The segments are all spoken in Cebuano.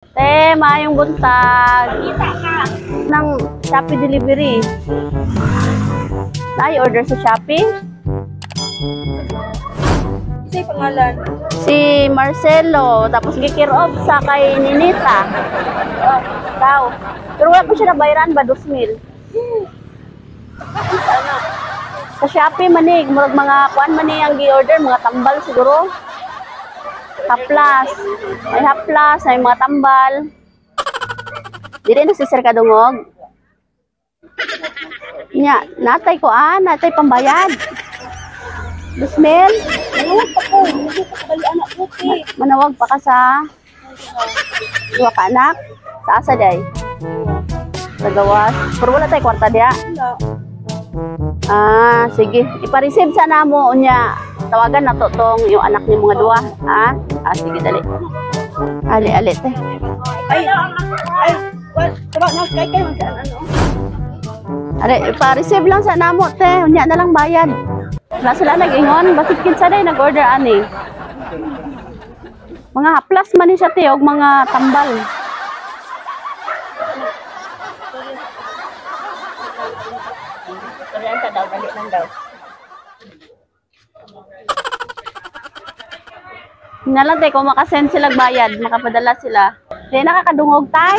Te, maayong buntag. Ng Shopee delivery. Naay order sa Shopee? Kasi pangalan. Si Marcelo, tapos gi-care of sa kay Ninita. Oh, daw. Pero wala pa siya nabayaran ba, 2,000. Sa Shopee manig, murag mga kuan man ni ang gi-order, mga tambal siguro. Haplas. May haplas, may mga tambal. Dili na si Sir kadungog. Nya, natay ko ah, natay pambayad. 2,000? Manawag pa ko. Hindi ko kabali anak ko, te. Manawag pa ka sa duha ka anak? Sa asa day? Sa gawas. Pero wala tay kwarta diya. Wala. Ah, sige. Ipa-receive sa namo unya. Tawagan na to tong yung anak ni mga duha. Ah, ah sige, dali. Ali, ali te. Ay, ay, well, tama na, kay kay man ano. Ali, ipa-receive lang sa namo te. Unya na lang bayad. Wala sila nag-ingon. Bakit kinsa day nag-order ani? Mga haplas man ni siya te og mga tambal. Istoryahan ta daw, dali lang daw. Na lang te, kung makasend sila bayad, makapadala sila. Di nakakadungog tay?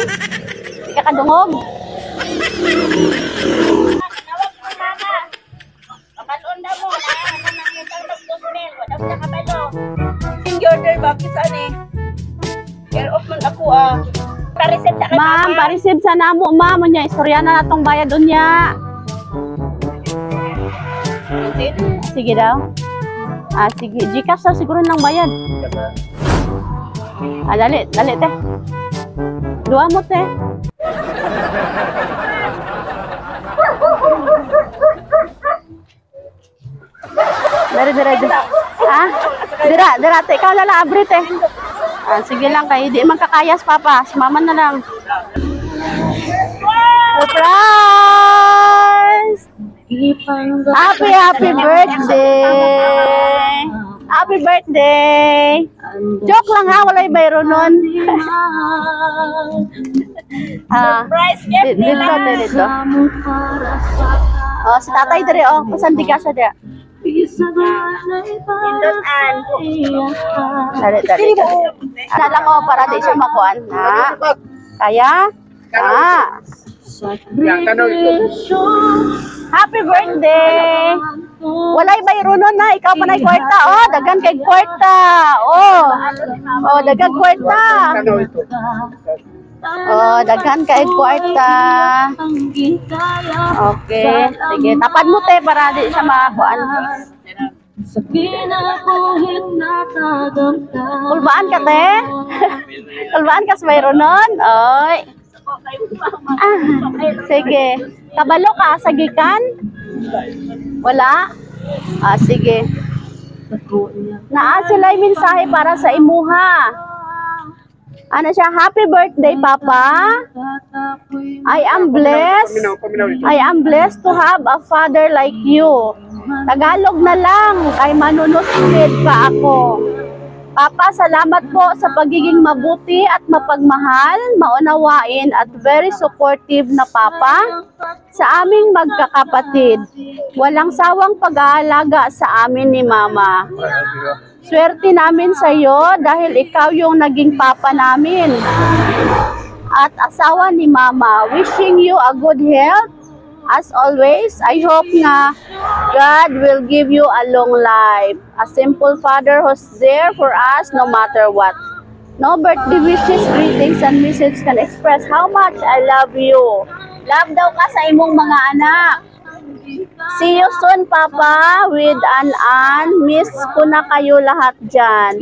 Di ka kadungog? Manawag mo mama. Kabalon daw mo, na ano nang utang ng 2,000, wala siya kabalo. Yung order ba kisa ni? Care of man ako ah. Pa-receive sa kay Ma'am, mama. pa-receive sa namo, ma'am. Unya, istorya na natong bayad unya. Sige daw. Ah, sige. Gcash daw siguro lang bayad. Ah, dali, dali te. Duha mo te. Dere, dere, dere. Ha? Dira, dira te. Ikaw lala, abri te. Ah, sige lang kay di man kakayas papa. Si mama na lang. Surprise! Happy, happy birthday! Happy birthday! Joke lang ha, walay bayro nun. Ah, Surprise gift dito, nila. te, dito. Oh, si tatay dire oh, pasan di ka siya diya. Pindutan. Dali, dali, dali. Ano lang oh, para di siya makuan. Ha? Kaya? Ah. Happy birthday! Walay bayro nun na, ikaw pa na kwarta. Oh, daghan kay kwarta. Oh. Oh, daghan kwarta. Oh, daghan kay kwarta. Okay, sige. Tapad mo te para di siya makakuan. Kulbaan ka te? Kulbaan ka sa bayro nun? Oy. Ah, sige. Kabalo ka sa gikan? Wala? Ah, sige. Naa sila'y mensahe para sa imuha. Ano siya? Happy birthday, Papa. I am blessed. I am blessed to have a father like you. Tagalog na lang, kay manunuskid pa ako. Papa, salamat po sa pagiging mabuti at mapagmahal, maunawain at very supportive na papa sa aming magkakapatid. Walang sawang pag-aalaga sa amin ni Mama. Swerte namin sa iyo dahil ikaw yung naging papa namin at asawa ni Mama. Wishing you a good health. As always, I hope nga God will give you a long life. A simple father who's there for us no matter what. No birthday wishes, greetings, and message can express how much I love you. Love daw ka sa imong mga anak. See you soon, Papa, with An-An. Miss ko na kayo lahat dyan.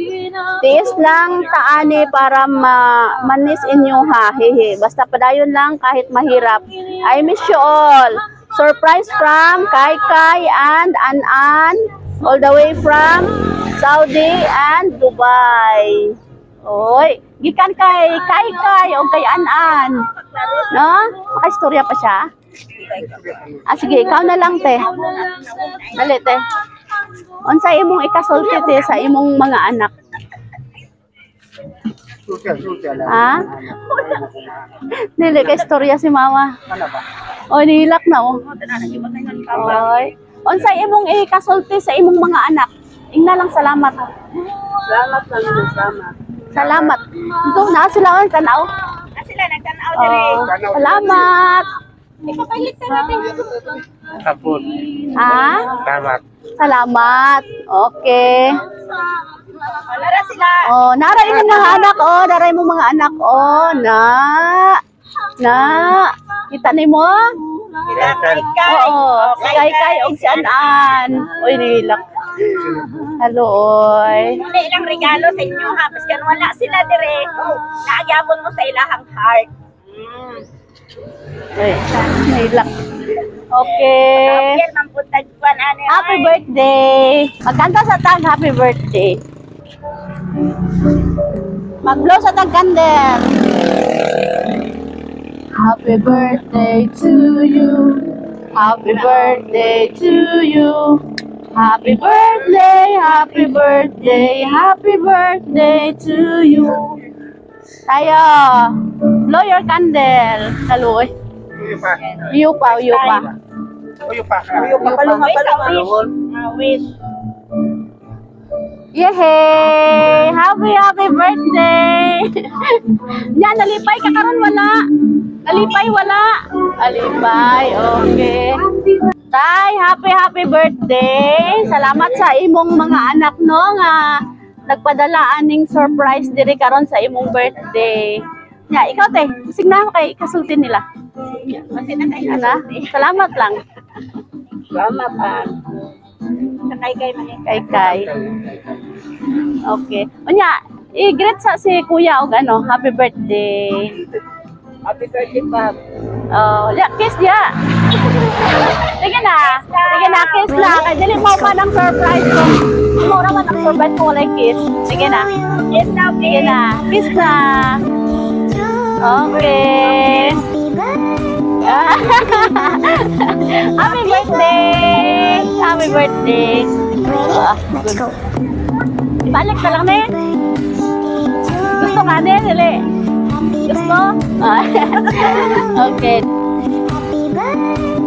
Tiis lang taani para manis inyo ha. Hehe. Basta padayon lang kahit mahirap. I miss you all. Surprise from Kai Kai and An-An. All the way from Saudi and Dubai. Oy, gikan kay Kai Kai o kay An-An. No? Makaistorya pa siya. Ah, sige, ikaw na lang, te. Dali, te. Unsa imong ikasulti, te, sa imong mga anak? Sulti, sulti lang. Ha? Dili kay istorya si mama. Ano ba? O nihilak na oh. Tanan nang ni Papa. Oy. Unsay imong ikasulti sa imong mga anak? Ingna lang salamat ha. Salamat lang mo, salamat. Salamat. Ito na sila ang tanaw. Ah, sila nagtanaw dire. Oh, salamat. Ipabalik na natin. Kapon. Ha? Salamat. Salamat. Okay. Wala ra sila. Oh, nara imong mga anak oh, nara imong mga anak oh, na. Na. Kita nimo? Sila kay kay. Oo, si Kai Kai og si An-An. Uy, nilak. Hello, oy. Muna ilang regalo sa inyo ha, biskan wala sila dire. Naagyapon mo sa ilahang heart. Uy, nilak. Okay. Gabriel, mampuntag kuan ani. Happy birthday! Magkanta sa tag, happy birthday. Mag-blow sa tag candle. Happy birthday to you. Happy birthday to you. Happy birthday, happy birthday, happy birthday to you. Tayo, blow your candle. Kaloy. Uyo pa. Uyo pa, uyo pa. Uyo pa. Uyo pa, palunga, palunga. Ah, wish. Yehey! Happy, happy birthday! Yan, nalipay ka karon wala. Nalipay wala. Nalipay, okay. Tay, happy, happy birthday! Salamat sa imong mga anak no nga nagpadala aning surprise diri karon sa imong birthday. Ya, ikaw te, signa kay kasulti nila. Kasi na kayo. Ana, salamat lang. Salamat ah. Sa kay kay man. Kay kay. Okay. Unya, i-greet sa si Kuya og ano, happy birthday. Happy birthday, Pap. Oh, ya, kiss ya. Sige na. Sige na, kiss na. Kay dili mo pa ng surprise ko. Mo ra man ang surprise ko walay kiss. Sige na. Yes na, Sige na. Kiss na. Okay. Happy birthday! Happy birthday! Ah, Let's go. Ibalik na lang ni. Gusto nga ni, dili. Gusto? Ah, okay. Happy birthday.